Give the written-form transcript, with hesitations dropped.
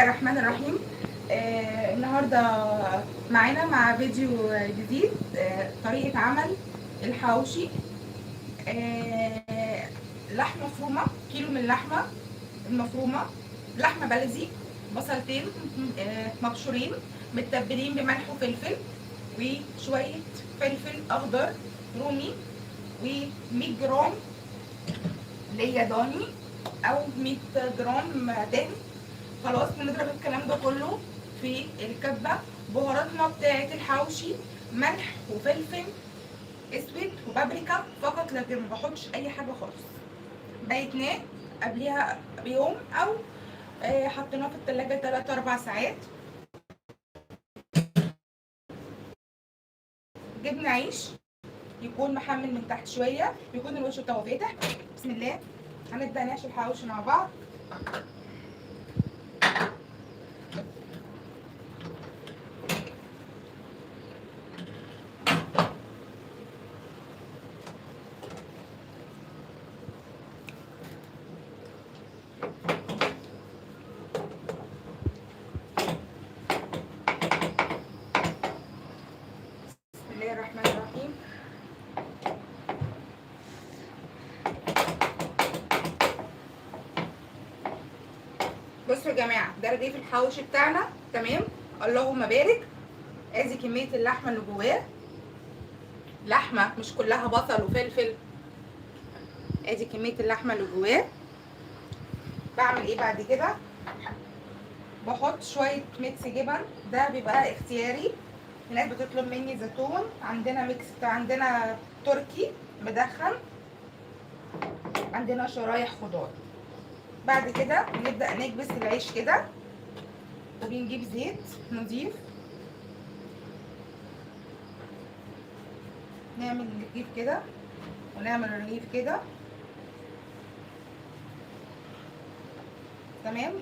الرحمن الرحيم. النهارده معانا مع فيديو جديد، طريقة عمل الحواوشي. لحمة مفرومة، كيلو من اللحمة المفرومة، لحمة بلدي، بصلتين مبشورين متبلين بملح وفلفل، وشوية فلفل أخضر رومي، و100 جرام ليا ضاني أو 100 جرام دهن. خلاص بنضرب الكلام ده كله في الكبة. بهاراتنا بتاعة الحواوشي ملح وفلفل اسود وبابريكا فقط، لكن ما بحطش اي حاجة خالص. بيتناه قبليها بيوم او حطيناه في التلاجة 3-4 ساعات. جبنا عيش يكون محمل من تحت شوية، يكون الوش بتاعه فاتح. بسم الله هنبدأ نحشي الحواوشي مع بعض. بسم الله الرحمن الرحيم. بصوا يا جماعة، ده رغيف الحواوشي بتاعنا، تمام؟ اللهم بارك. ادي كمية اللحمة اللي جواه، لحمه مش كلها بصل وفلفل. ادي كمية اللحمة اللي جواه. بعمل ايه بعد كده؟ بحط شوية mix جبن، ده بيبقى اختياري. الناس بتطلب مني زيتون، عندنا mix بتاع، عندنا تركي مدخن، عندنا شرايح خضار. بعد كده بنبدأ نكبس العيش كده، وبنجيب زيت نضيف، نعمل الرغيف كده ونعمل الرغيف كده، تمام.